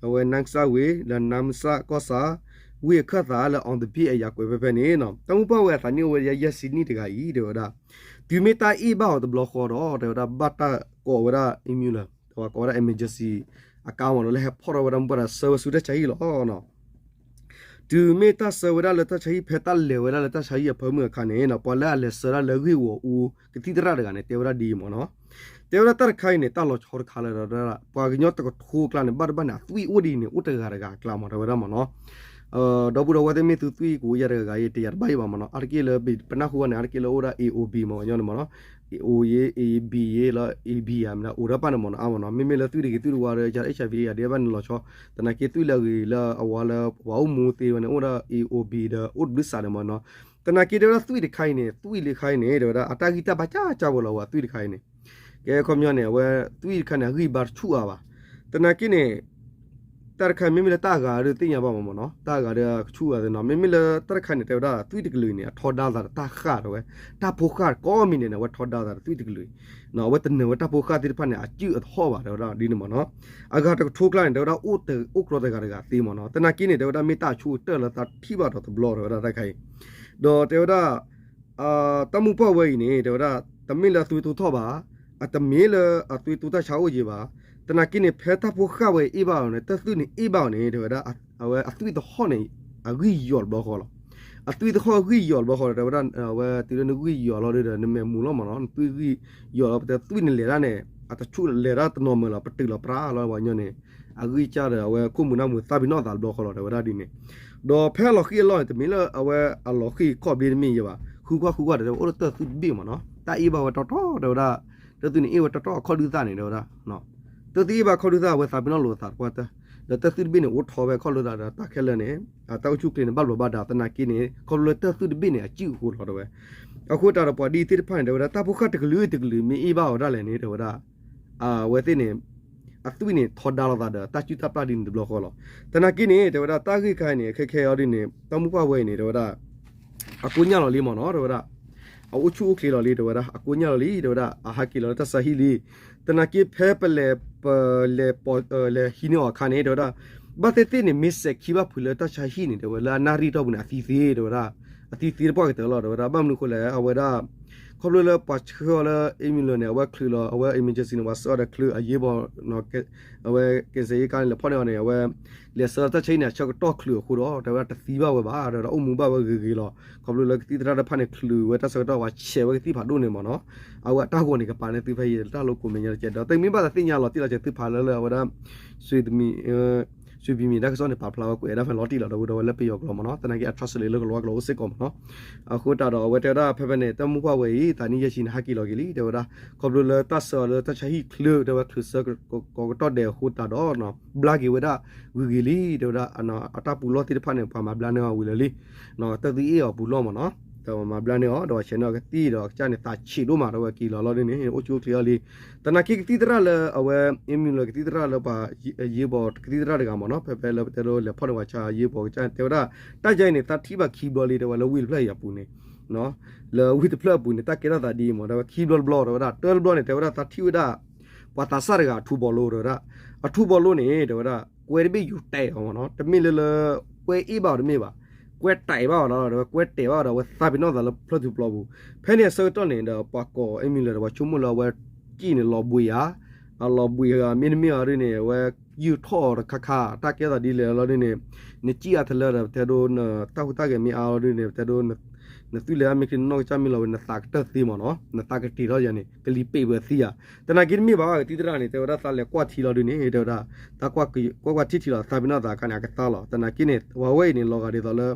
အဝဲနၢကစၢ်ဝ့ၢ် လၢနါမ့ၢ်စၣ်ကီၢ်ဆၣ် ဝ့ၢ်အခၢၣ်သးလၢ အောင်သပြေ အယၤကွဲးဖဲဖဲန့ၣ်နီၤ တၢ်မုၢ်ပှၢ်ဝဲအသးနံၣ်အိၣ်ဝဲယဲၢ်ဆံနံၣ်တဂၤအံၤ တဲဝဲဒၣ် တုၤမ့ၢ်တၢ်အ့ၣ်ဘၣ်အီၤတဘျီဃီဒီး တဲဝဲဒၣ်ဘၣ်တၢ်ကိးဝဲဒၣ် အမံၤလၢ ပှၤကိးဝဲဒၣ် emergency အကါမ့ၢ်နီၤ လၢဟဲဖီၣ်ထီၣ်ဝဲဒၣ်မုၢ်ပှၢ်ဒီးဆှၢဝဲဆူတၢ်ဆါဟံၣ်လီၤ တုၤမ့ၢ်တၢ်ဆှၢဝဲဒၣ်လၢတၢ်ဆါဟံၣ် ဖဲတၢ်လဲၤဝဲဒၣ်လၢတၢ်ဆါဟံၣ်အဖၢမုၢ်အခါန့ၣ် ပှၤလၢအလဲၤဆှၢဒၣ်လၢဂ့ၢ်ဂီၢ်အူကသံၣ်သရၣ်တဂၤန့ၣ် တဲဝဲဒၣ်ဒ်အံၤမ့ၢ်နီၤ တဲဝဲဒၣ်တၢ်တခါအံၤန့ၣ် တၢ်လီၤဆီတခါလၢ ပှၤကညီတကထိအကျါန့ၣ် ဘၣ်တဘၣ်န့ၣ် အသွံၣ်အိၣ်ဒ်အံၤန့ၣ် အိၣ်တဂၤတဂၤအကျါမ့ၢ် တဲဝဲဒၣ်မ့ၢ်နီၤ ဒီပုၢ်ဒီဝဲၢ်သ့ၣ်မ့ၢ်သုသွံၣ်ကအိၣ်ယၤတဂၤဂၤအံၤ တယၤတဘၣ်အံၤဘၣ်မ့ၢ်နီၤ အါတက့ၢ်လၢပနၢ်ဟူဘၣ်န့ၣ် အါတက့ၢ်လၢအိၣ်ဒၣ် A O B မ့ၢ်ကညီန့ၣ်မ့ၢ်နီၤ A O ယ့ A B ယ့လၢ A B ယၤမ့ၢ်ဒၣ်အိၣ်ဒၣ်ပၢ်န့ၣ်မ့ၢ်နီၤ အါမ့ၢ်နီၤ မ့မ့ၢ်လၢသွံၣ်တဂ့ၤသွံၣ်တဝါဒီး ယၤ H I V ယၤဒ်ဘၣ်န့ၣ်လီၤဆီ သနာ်က့သွံၣ်လၢအဂ့ၤလၢအဝါလၢပှၤအိၣ်မူသ့ဝဲန့ၣ် အိၣ်ဒၣ် A O B ဒီးအိၣ်တဘျုးစးန့ၣ်မ့ၢ်နီၤ သနာ်က့တဲဝဲဒၣ်သွံၣ်တခါအံၤန့ၣ် သွံၣ်လၢခါအံၤန့ၣ် တဲဝဲဒၣ် အတၢ်ဂံၢ်တၢ်ဘါကၢ်ကၢ်ဝဲလီၤဝဲသွံၣ်တခါအံၤန့ၣ် ကဲခီပညီန့ၣ် အဝဲသွံၣ်တခါန့ၣ် အဂံၢ်ဘါတဆူၣ်အါဘၣ် သနာ်က့န့ၣ် တၢ်တခါမ့မ့ၢ်လၢတၢ်အဂၤဒီးသ့ၣ်ညါဘၣ်မ့ၢ်နီၤ တၢ်အဂၤဒီးကဆူၣ်အါသ့နီၤ မ့မ့ၢ်လၢတၢ်တခါန့ၣ် တဲဝဲဒၣ်သွံၣ်တကလုာ်န့ၣ် အထီဒါသးဒီးတၢ်ဃၣ်တဲဝဲ တၢ်ဖိဃၣ်ကိးမံၤဒဲးန့ၣ် အဝဲထီဒါသးဒီးသွံၣ်တကလုာ် အဝဲတနၢၤဝဲတၢ်ဖိဃၣ်သ့ၣ်တဖၣ်န့ၣ် အစုၣ်အထီၣ်ဘၣ်တဲဝဲဒၣ်ဒ်န့ၣ်မ့ၢ်နီၤ အဂၤတကထိကျါန့ၣ် တဲဝဲဒၣ်အိၣ်တ အိၣ်ကျီတဂၤတဂၤသ့မ့ၢ်နီၤ သနာ်က့န့ၣ် တဲဝဲဒၣ်မ့ၢ်တၢ်အဆိကတၢၢ်လၢသးထံၣ်ဘၣ်ဒီးတဘျီတဲဝဲဒၣ်တၢ်ခါအံၤ ဒီးတဲဝဲဒၣ် တၢ်မုၢ်ပှၢ်ဝဲအံၤန့ၣ် တဲဝဲဒၣ် တမ့ၢ်လၢအသွံၣ်တိၢ်ထီၣ်ဘၣ်, အတမ့ၢ်လၢအသွံၣ်တိၢ်တၢ်ဆါအိၣ်က့ၤဘၣ်. သနာ်က့န့ၣ် ဖဲတၢ်ဖိဃၣ်ဝဲအ့ၣ်ဘၣ်အီၤန့ၣ် တၢ်သွံၣ်န့ၣ်အ့ၣ်ဘၣ်အီၤန့ၣ် တဲဝဲဒၣ် အဝဲအသွံၣ်တဟီၣ်န့ၣ် အဂံၢ်ယီၤတဘျီဃီလီၤ. အသွံၣ်တဟီၣ်အဂံၢ်ယီၤတဘျီဃီဒီး တဲဝဲဒၣ် အဝဲတုၤလၢနဂံၢ်ယီၤလီၤဒီး နမဲာ်မူၤလီၤမ့ၢ်နီၤ, နသွံၣ်ဂံၢ်ယီၤလီၤ ပတဲသွံၣ်န့ၣ်လဲၤဒၣ်န့ၣ် အတဆူၣ်လဲၤဒၣ်တနီၤမုာ်လီၤ ပတုာ်လီၤပြးလီၤ ပှၤကညီန့ၣ် အဂံၢ်စၢ်ဒီး အဝဲခိၣ်မူၤနၢ်မူၤသးပ့ၤနီၣ်သးတဘျီဃီလီၤ တဲဝဲဒၣ်ဒ်န့ၣ်. ဒီးဖဲအလီၤဃံၤအလီၢ်န့ၣ် တမ့ၢ်လၢအဝဲအလီၤဃံၤခီၣ်ဘျ့တမ့ၢ်ယဲဘၣ်, ဃုကွၢ်ဃုကွၢ်ဒီး အိၣ်လၢတၢ်သွံၣ်တဘ့ၣ်မ့ၢ်နီၤ, တၢ်အ့ၣ်ဘၣ်ဝဲတီတီ တဲဝဲဒၣ်, တၢ်သွံၣ်န့ၣ်အ့ၣ်ဝဲတီတီအခီၣ်ဒုသၣ်န့ၣ် တဲဝဲဒၣ် တၢ်သွံၣ်အ့ၣ်ဘၣ်ခီၣ်ဒုသၣ် အဝဲသးပ့ၤနီၣ်လိာ်အသးတပှၢ်တၢၢ်, ဒီးတၢ်သွံၣ်တဘ့ၣ်န့ၣ် အိၣ်ထီဝဲခီၣ်လိာ်သးဒီးတၢ်ခဲလၢာ်န့ၣ် တၢ်အိၣ်ဆူၣ်အိၣ်ချ့န့ၣ် ဘၣ်ဘျီးဘၣ်ဒါသနာ်က့န့ၣ် ခီဖျိလၢတၢ်သွံၣ်တဘ့ၣ်န့ၣ် အစုၣ်အဃိလီၤတဲဝဲ. အဃိသတးဒီးပှၤဒ်သ့ၣ်တဖၣ်န့ၣ် တဲဝဲဒၣ် တၢ်ဖိဃၣ်တကလုာ်တကလုာ်မ့ၢ်အ့ၣ်ဘၣ်ဝဲဒၣ်လဲၣ်န့ၣ် တဲဝဲဒၣ် အဝဲသ့ၣ်န့ၣ် အသွံၣ်န့ၣ်ထီဒါလိာ်သးဒီးတၢ်စုၣ်တၢ်ပျၢ်ဒ်န့ၣ်တဘျီဃီလီၤ. သနာ်က့န့ၣ် တဲဝဲဒၣ်တၢ်ဂ့ၢ်ခါအံၤန့ၣ် ခဲခဲအံၤဒ်န့ၣ် တၢ်မုၢ်ပှၢ်ဝဲအံၤန့ၣ် တဲဝဲဒၣ် အကိညၢ်လီၤလံမ့ၢ်နီၤ တဲဝဲဒၣ်, အအိၣ်ဆူၣ်အိၣ်ချ့လီၤလံ တဲဝဲဒၣ် အကိညၢ်လီၤလံ တဲဝဲဒၣ် အဟးက့ၤလီၤလၢတၢ်ဆါဟံၣ်လံ. သနာ်က့ဖဲပလဲၤ ပလဲၤပလဲၤဟံးန့ၢ်အီၤအခါန့ၣ် တဲဝဲဒၣ် ဘၣ်သ့ၣ်သ့ၣ်န့ၣ် မ့ၢ်စဲးခံဘၣ်ဖုးလၢတၢ်ဆါဟံၣ်န့ၣ် တဲဝဲလၢအနၣ်ရံၣ်တီၢ်ပူၤန့ၣ် အသံသ့ တဲဝဲဒၣ် အသံသ့တပှၢ်ကတၢၢ်လီၤ တဲဝဲဒၣ်. ဘၣ်မနုၤအဃိလဲၣ် အဝဲဒၣ် ခီဖျိလၢပှၤဆှၢအီၤလၢ ambulance န့ၣ် အဝဲချုးလီၤ အဝဲ emergency န့ၣ် ပှၤဆှၢအီၤဒီးချုးအရေးပေါ် အဝဲ ကယ်ဆယ်ရေးကားန့ၣ် လဲၤဖီၣ်န့ၢ်အီၤန့ၣ် အဝဲ လဲၤဆှၢတၢ်ဆါဟံၣ်န့ၣ် အဆၢကတီၢ်ချုးအဃိဒီး တဲဝဲဒၣ်တသံဘၣ်ဝဲဘၣ် တဲဝဲဒၣ် အိၣ်မူဘၣ်ဝဲဂ့ၤဂ့ၤလီၤ. ခီဖျိလၢကသံၣ်သရၣ်တဖၣ်န့ၣ် ချုးဝဲတၢ်ဆၢကတီၢ် ပှၤဆဲးဝဲကသံၣ်ဖးဒိၣ်န့ၣ်မ့ၢ်နီၤ အဝဲအတၢ်ဂီၤန့ၣ် ကပာ်န့ၢ်သုဖဲအံၤ တၢ်လိာ်ကိးမဲာ်ညါတကဲး ဒီးသုမ့ၢ်ဘၣ်သးသ့ၣ်ညါလီၤတံၢ်လီၤဆဲး သုဖးလၢလၢအဝဲဒၣ် စံးပမံၤတၢ်ကစီၣ်န့ၣ် ပာ်ဖျါဝဲကွဲးဒၣ်ဖဲလီၤတံၢ်လီၤ ဒီပုၢ်ဒီဝဲၢ်လၢပယီၤကျိာ်မ့ၢ်နီၤ. သနာ်က့ အ translate လၢကလီၤဝါကျိာ်အိၣ်စ့ၢ်ကီးမ့ၢ်နီၤ. အဃိသတးဒီး အဝဲတဲဝဲဒၣ်ဖဲဖဲန့ၣ် တၢ်မိၢ်ပှၢ်ဝဲအံၤ သးနံၣ်ယဲၢ်ဆံန့ၣ် ဟးက့ၤလီၤက့ၤလံ တဲဝဲဒၣ်. ခီဖျိလၢတၢ်ဆှၢအီၤလၢတၢ်ဆါဟံၣ်ချုး တဲဝဲချုးဆၢကီးကတီၢ်ဒဲးအဃိသတးဒီး ဘျါက့ၤဝဲဒၣ် ဂုၤက့ၤလံ တဲဝဲဒၣ်. အတၢ်ပူၤလီၢ်သ့ၣ်တဖၣ်န့ၣ် ပှၤမၤဘျါန့ၢ်အီၤဝံၤလၢာ်လံ တၢ်သံအ့ၣ်အီၤပူၤလီၢ်မ့ၢ်နီၤ ဒီးမၤဘျါန့ၢ်အီၤ ဒီးပှၤဆဲးန့ၢ်အီၤကသံၣ်ဒီးကစၢ်န့ၣ် သးဆံးဒိၣ်မး ဒီးဝဲက့ၤလီၤလီၤဒ်န့ၣ် အိၣ်ဆူၣ်အိၣ်ချ့အီၤလံ. သနာ်က့ကသံၣ်သရၣ်လၢအဝဲ ambulance ကသံၣ်သရၣ်လၢပှၤ အရေးပေါ် ကသံၣ်သရၣ်တဂၤမ့ၢ်နီၤ ဖဲဖဲလၢပတဲဒိလဲၤဖီၣ်န့ၢ်ပှၤဆါအရေးပေါ်ကစၢ်န့ၣ် တဲဝဲဒၣ် တၢ်ယါအံၤန့ၣ် သးထံၣ်ဘၣ်ခံဘျီလံ တဲဝဲလၢဝ့ၢ်တဖျၢၣ်အံၤအပူၤန့ၣ် လၢဝ့ၢ်တဖျၢၣ်အပူၤန့ၣ် တၢ်ကဲထီၣ်သးဒ်အံၤမ့ၢ် တဲဝဲခံဘျီတဘျီ တဲဝဲဒၣ် တၢ်တဘျီန့ၣ် တဲဝဲဒၣ်သးထံၣ်ဝဲဒၣ် ပှၤသးစၢ်တဂၤအထူဘီလိ တဲဝဲဒၣ်. အထူဘီလိန့ၣ် တဲဝဲဒၣ် ကွဲတဘ့ၣ်ယူၤတဲာ်အီၤမ့ၢ်နီၤ တမ့ၢ်လၢလၢ ကွဲအ့ၣ်ဘၣ်အီၤတမ့ၢ်ဘၣ် ကွဲတဲာ်ဘၣ်အီၤဒီး တဲဝဲကွဲတဲာ်ဘၣ်အီၤဒီး အဝဲသးပ့ၤနီၣ်သးလၢဖျၢၣ်ထူပျီပူၤ ဖဲန့ၣ်အဆၢကတီၢ်န့ၣ်ဒီး ပှၤကိး ambulance ဒီး ပှၤဆိကမိၣ်လၢအဝဲ ကံၣ်န့ၣ်လီၤဘှံးဧါ အလီၤဘှံးဧါ မ့တမ့ၢ်အီၤဒ်န့ၣ် အဝဲ ယူၢ်ထီၣ်အီၤတခါခါ တၢ်ကဲထီၣ်သးဒ်လဲၣ်လီၤဒ်န့ၣ် နစံၣ်အါတလၢဒီး ပတဲဒိ နတၢ်ဟူးတၢ်ဂဲၤမ့ၢ်အါလီၤဒ်န့ၣ် ပတဲဒိ နသွံၣ်လဲၤမ့ၢ်ချ့ နနီၢ်ကစၢ်မ့ၢ်လီၤဝဲ နသးကတၢၢ်သ့မ့ၢ်နီၤ နသးကတ့ၤထီၣ်ယၤန့ၣ် ကလံၤပ့းဝဲသံဧါ. သနာ်က့တမ့ၢ်ဘၣ် ကသံၣ်သရၣ်န့ၣ် တဲဝဲဒၣ်သးလဲၤကွၢ်ထံလီၤဒ်န့ၣ် တဲဝဲဒၣ် သးကွၢ်ကွၢ်ထံထံလီၤ သးပ့ၤနီၣ်သးအခါန့ၣ် အကသါလီၤ. သနာ်က့န့ၣ် ပှၤဝဲအံၤန့ၣ် လီၤဂာ်ဒ်သိးလၢ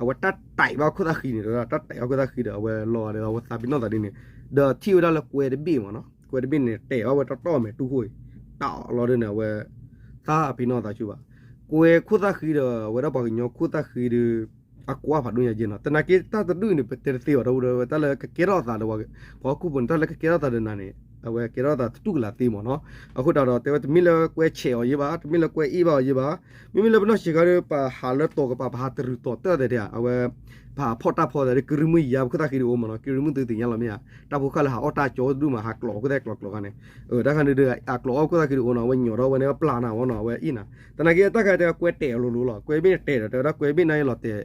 အဝဲတၢ်တဲာ်ဘၣ်ခိၣ်သၣ်ဃံန့ၣ် တဲဝဲဒၣ် တၢ်တဲာ်ဘၣ်ခိၣ်သၣ်ဃံဒီး အဝဲလီၤဂာ်ဒ်သိး အဝဲသးပ့ၤနီၣ်သးဒ်န့ၣ် ဒီးထံၣ်ဝဲဒၣ်လၢကွဲတဘ့ၣ်မ့ၢ်နီၤ ကွဲတဘ့ၣ်န့ၣ် တဲာ်ဘၣ်ဝဲတီတီမဲာ်တူၢ်ဃိၣ်အံၤ တၢ်လီၤဒ်န့ၣ် အဝဲ သးပ့ၤနီၣ်သးဆူဘၣ် ကွဲခိၣ်သၣ်ဃံဒီး အဝဲဒၣ်ပှၤကညီခိၣ်သၣ်ဃံဒီး အကွၢ်ဖးဒိၣ်ညါယဲၢ်နီၤ. သနာ်က့တၢ်တဒူၣ်အံၤန့ၣ် ပတဲတသ့ဘၣ် ဒီပုၢ်ဒီဝဲၢ် တၢ်လၢကကဲထီၣ်အသးဒီး ပှၤဟီၣ်ခိၣ်ဖိန့ၣ် တၢ်လၢကကဲထီၣ်သးဒီးနၤန့ၣ် အဝဲကဲထီၣ်သးတတူၢ်ကလာ်သ့မ့ၢ်နီၤ. အဃိသတးဒီး တဲဝဲတမ့ၢ်လၢကွဲဆဲးအီၤယဲၢ်ဘၣ် တမ့ၢ်လၢကွဲအ့ၣ်ဘၣ်အီၤယဲၢ်ဘၣ် မ့မ့ၢ်လၢပနီၢ်ဆံးခါဒီး ပဟးလၢတီၤကပၤ ပဟးတရူးတီၤတၢၢ်သဲးဒၣ် အဝဲ ပဟးဖီၣ်တၢ်ဖီသဲးဒီး ကရံၣ်မုၣ်ယါ ပခိၣ်သၣ်ဃံဒီးအိၣ်မ့ၢ်နီၤ ကရံၣ်မုၣ်သုသ့ၣ်ညါလီၤမ့ၢ်ဧါ တၢ်ဖိဃၣ်လၢဟးအီၣ်တၢ်ကၠီဒူၣ်မး ဟးကျိးအီၣ်ခိၣ်သၣ်ကျိးကျိးခါန့ၣ် တၢ်ခါန့ၣ်ဒီး အကျိးအီၣ်ခိၣ်သၣ်ဃံဒီးအိၣ်နီၤ အဝဲညိးဒီးဝဲန့ၣ်ပျၢ်နၤဝဲနီၤ အဝဲအ့ၣ်နၤ သနာ်က့တၢ်ခါတဲကွဲတဲာ်အီၤလိၤလိၤလီၤ ကွဲတဘ့ၣ်န့ၣ်တဲာ်ဒီး တဲဝဲဒၣ်ကွဲတဘ့ၣ်န့ၣ်လီၤတဲာ်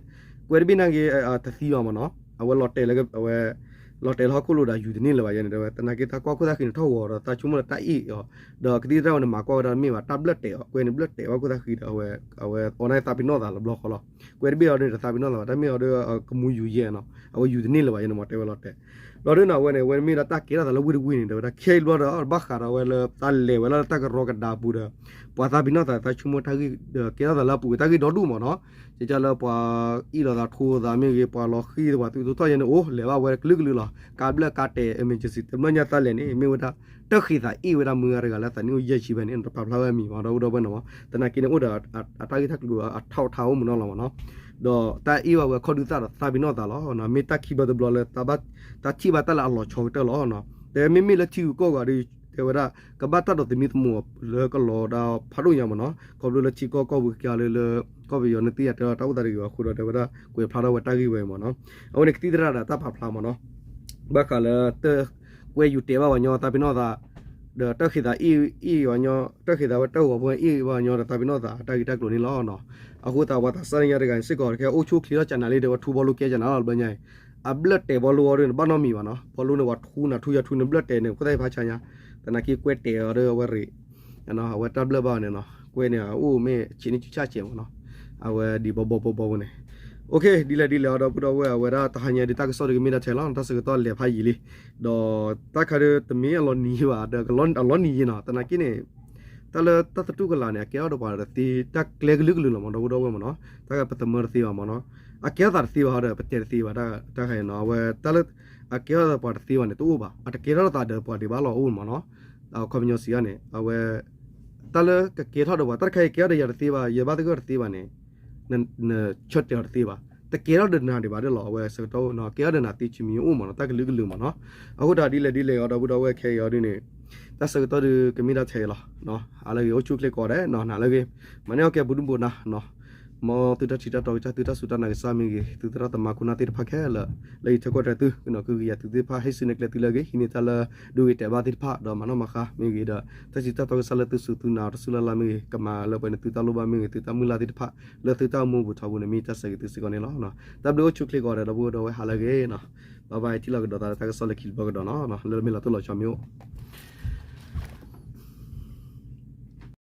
ကွဲတဘ့ၣ်န့ၣ်က့ တသံဘၣ်မ့ၢ်နီၤ အဝဲလီၤတဲာ်လၢ အဝဲ လီၤတဲာ်လၢဟီၣ်ခိၣ်လိၤဒီးယူၤတန့ၢ်လၢၤဘၣ်ယဲန့ၣ် တဲဝဲ သနာ်က့တၢ်ကွၢ်ခိၣ်သၣ်ဃံန့ၣ်ထီၣ်ဂီၤဒီး သးဆိကမိၣ်လၢတၢ်အ့ၣ်အီၤ ဒီးကသံၣ်သရၣ်ဝဲန့ၣ် မၤကွၢ်ဝဲဒၣ်တမ့ၢ်ဘၣ် တၢ်ဘျၢၣ်တဲာ်အီၤ ကွဲန့ၣ်ဘျၢၣ်တဲာ်ဘၣ်ခိၣ်သၣ်ဃံဒီး အဝဲ အဝဲအီၤန့ၣ်သးပ့ၤနီၣ်သးလီၤဘျီဃီလီၤ ကွဲတဘ့ၣ်အီၤဒီးတသးပ့ၤနီၣ်သးဘၣ် တၢ်မ့ၢ်အီၤဒီး ကမူယူၤယဲၢ်နီၤ အဝဲယူၤတန့ၢ်လၢၤဘၣ်ယဲန့ၣ် မ့ၢ်တဲဝဲလီၤတဲာ် လီၤဒ်န့ၣ် အဝဲန့ၣ် အဝဲမ့ၢ်ဒီးတၢ်ကဲထီၣ်သးလၢဝ့ၢ်တဝ့ၢ်န့ၣ် တဲဝဲဒၣ် ခဲအံၤတဘျီဒီး ဘၣ်ဃးဒီးဝဲလၢတၢ်လဲၤဝဲလၢတၢ်ကရီကဒါပူၤဒီး ပှၤသးပ့ၤနီၣ်သး သးဆိကမိၣ်တၢ်ဂ့ၢ်ဒီး ကဲထီၣ်သးလၢအပူၤ တၢ်ဂ့ၢ်ဒီဒူၣ်မ့ၢ်နီၤ ကကလၢပှၤအ့ၣ်လိာ်သး ထိသးမ့ၢ်ဂ့ၤ ပှၤလီၤဃံၤ ပှၤသူၣ်ထီၣ်ယဲန့ၣ် အိၣ်လဲၤဘၣ်ဝဲကလုာ်ကလုာ်လီၤ ကးဘျၢၣ်ကးတဲာ် emergency တဘျီညါသးလဲၤန့ၣ် မ့ၢ်ဝဲဒၣ် တၢ်ဃ့သးအ့ၣ်ဝဲဒၣ်မုၢ်ဂၤတဂၤလၢသးနံၣ်အိၣ်ယဲၢ်ဆံဖဲန့ၣ် တပာ်ဖျါဝဲအမံၤမ့ၢ် ဒီပုၢ်ဒီဝဲၢ်နီၤ သနာ်က့န့ၣ် အိၣ်ဒီး အတၢ်ဂ့ၢ်တၢ်ကျိၤအထီၣ်အထါအိၣ်မ့ၢ်နီၤလီၤမ့ၢ်နီၤ ဒီးတၢ်အ့ၣ်ဘၣ်ဝဲခီၣ်ဒုးသၣ်ဒီးသးပ့ၤနီၣ်သးလီၤ မ့ၢ်တၢ်ခံဘျီတဘျီလၢ တၢ်ထံၣ်ဘၣ်တၢ်လၢအလီၤဆီကတၢၢ်လီၤ တဲမ့မ့ၢ်လၢထံဂုၤကီၢ်ဂၤဒီး တဲဝဲဒၣ် ကဘၣ်တၢ်ဒိးသမံသမိးလၢကလီၤဒၣ်ဖးဒိၣ်ညါမ့ၢ်နီၤ ခီဖျိလၢထံကီၢ်ကီၢ်ပူၤကကလၢလၢ ကီၢ်ပယီၤန့ၣ်သ့ၣ်ညါတဲလီၤတၢ်အိၣ်သးတဂ့ၤဘၣ်အဃိဒီး တဲဝဲဒၣ် ကွဲးဖျါထီၣ်ဝဲတၢ်ဂ့ၢ်ဝဲအံၤမ့ၢ်နီၤ အဝဲန့ၣ်ကသံၣ်သရၣ်ဒီးတၢ်ပာ်ဖျါမ့ၢ်နီၤ ဘၣ်ဃးလၢ ကွဲယူၤတဲာ်ဘၣ်ပှၤညီသးပ့ၤနီၣ်သး ဒီးတၢ်ဃ့သးအ့ၣ်အီၤညီ တၢ်ဃ့သးဝဲတၢ်ဂီၤဖိအ့ၣ်ဘၣ်ညီဒီး သးပ့ၤနီၣ်သး တၢ်ဂ့ၢ်တၢ်ကျိၤန့ၣ်လီၤ. အဃိသတး ပှၤသးစၢ်လၢညါတဂၤန့ၣ်စ့ၢ်ကီး တကဲအိၣ်ဆူၣ်အိၣ်ချ့ထီၣ်ကနၤလံ ဒီးဝဲထူဘီလိကဲကနၤလီၤ တဘျီညါအံၤ အဘျၢၣ်တဲာ်ဘီလိအီၤဒ်န့ၣ် ဘၣ်နီတမံၤဘၣ်နီၤ ဘီလိန့ၣ် ပှၤထူနၤထူယၤထူန့ၣ် ဘျၢၣ်တဲာ်န့ၣ် ခိၣ်သၣ်ဖးဆါညါ သနာ်က့ကွဲတဲာ်အီၤဒီးအဝဲရ့ၣ် အဝဲတၢ်ဘျၢၣ်ဘၣ်န့ၣ်နီၤ ကွဲန့ၣ် အအိၣ်မ့ၢ်ဆံးန့ၢ်ဆံးဆၣ်စဲးမ့ၢ်နီၤ အဝဲဒ်ဘီဘီဘီဘီဝဲန့ၣ် ဒ်လဲၣ်ဒ်လဲၣ်အီၤ ဒီပုၢ်ဒီဝဲၢ် အဝဲဒၣ်တဟါညါဒ်တၢ်ကစီၣ်ဒ်ကမ့ၢ်ဒၣ်ထဲလီၤ တၢ်ဆၢကတီၢ်လဲၤဖးယံာ်လံ ဒီးတၢ်ခါဒ်တမ့ၢ်အလီၤနံၤဘၣ် ဒီးအလီၤနံၤယံာ်နီၤ သနာ်က့န့ၣ် တၢ်လၢတၢ်သတူၢ်ကလာ်န့ၣ် အကဲထီၣ်ဒီးပှၤတသ့ တၢ်ကျဲကလုာ်ကလုာ်လီၤမ့ၢ် ဒီပုၢ်ဒီဝဲၢ်မ့ၢ်နီၤ တၢ်ပသမၢတသ့ဘၣ်မ့ၢ်နီၤ အကဲထီၣ်သးတသ့ဘၣ်ဒီး ပတဲတသ့ဘၣ် တၢ်ခါအံၤနီၤ အဝဲတၢ်လၢ အကဲထီၣ်ဒီးပှၤတသ့ဘၣ်န့ၣ် တအိၣ်ဘၣ် အတကဲထီၣ်သးဒီးပှၤဒံးဘၣ်လီၤအိၣ်မ့ၢ်နီၤ အခီပညီစံးအါန့ၣ် အဝဲ တၢ်လၢကကဲထီၣ်ဒီးပှၤ တၢ်တခါအံၤကဲထီၣ်ဒီးယၤတသ့ဘၣ် ယဘၣ်သဂၢၢ်တသ့ဘၣ်န့ၣ် နဆၢတဲာ်အီၤတသ့ဘၣ် တကဲထီၣ်ဒီးနၤဒံးဘၣ်ဒီးလီၤ အဝဲဆၢကတီၢ်အိၣ်နီၤ ကဲထီၣ်ဒီးနၤသ့ ဆံမံၤအိၣ်မ့ၢ်နီၤ တၢ်ကလုာ်ကလုာ်မ့ၢ်နီၤ အဃိတၢ်ဒ်လဲၣ်ဒ်လဲၣ်အီၤ ဒီပုၢ်ဒီဝဲၢ်ခဲအံၤအီၤဒ်န့ၣ် တၢ်ဆၢကတီၢ်ဒ်ကမ့ၢ်ဒၣ်ထဲအံၤလီၤ ဟါလၢဂ့ၤ အိၣ်ဆူၣ်အိၣ်ချ့ကိးဂၤဒဲးနီၤ နၤလၢဂ့ၤ မၤန့ၢ်အီၣ်ကဲဘူးဒူၣ်ဘူးနၤနီၤ မ်သုတၢ်ထံၣ်တၢ်တီကစၢ် သုတၢ်စူၢ်တၢ်နာ်ကစၢ်မ့ၢ်ဂ့ၤ သုသရၣ်သမါခိၣ်နၢ်သ့ၣ်တဖၣ်ခဲလၢာ် လၢဟံၣ်ထဲကွၢ်ထွဲသု ကနီၤကဟုကယာ်သုသ့ၣ်တဖၣ် ဟ့ၣ်ဆူၣ်နဲၣ်ကျဲသုလၢအဂ့ၤ ဟံးန့ၢ်တၢ်လၢ ဒိဂ့ၤတဲာ်ဘၣ်သ့ၣ်တဖၣ် ဒီးမၤနီၣ်မၤဃါမ့ၢ်ဂ့ၤဒီး တၢ်စံးတၢ်တီကစၢ်လၢသုစူၢ်သုနာ်အီၤတစူၢ်လၢ်လၢ်မ့ၢ်ဂ့ၤ ကမၤလၢပှဲၤန့ၣ်သုတၢ်လိၣ်ဘၣ်မ့ၢ်ဂ့ၤ သုတၢ်မုၢ်လၢ်သ့ၣ်တဖၣ် လၢသုတၢ်အိၣ်မူအပူၤထီဘိန့ၣ် မ့ၢ်တၢ်ဆၢဂ့ၤသုစ့ၢ်ကီးန့ၣ်လီၤ. တၢ်ဘျုးအိၣ်ဆူၣ်ချ့ကိးဂၤဒဲး ဒီပုၢ်ဝဲၢ်ဒီဝဲၢ်ဟါလၢအဂ့ၤနီၤ ဘၣ်ဘၣ် ထံၣ်လိာ်ကဒီးသးလၢတၢ်ကစီၣ်လၢခံတဘျီကဒီးနီၤ လၢမ့ၢ်လီၤတိၢ်လီၤဆီမ့ၢ်အိၣ်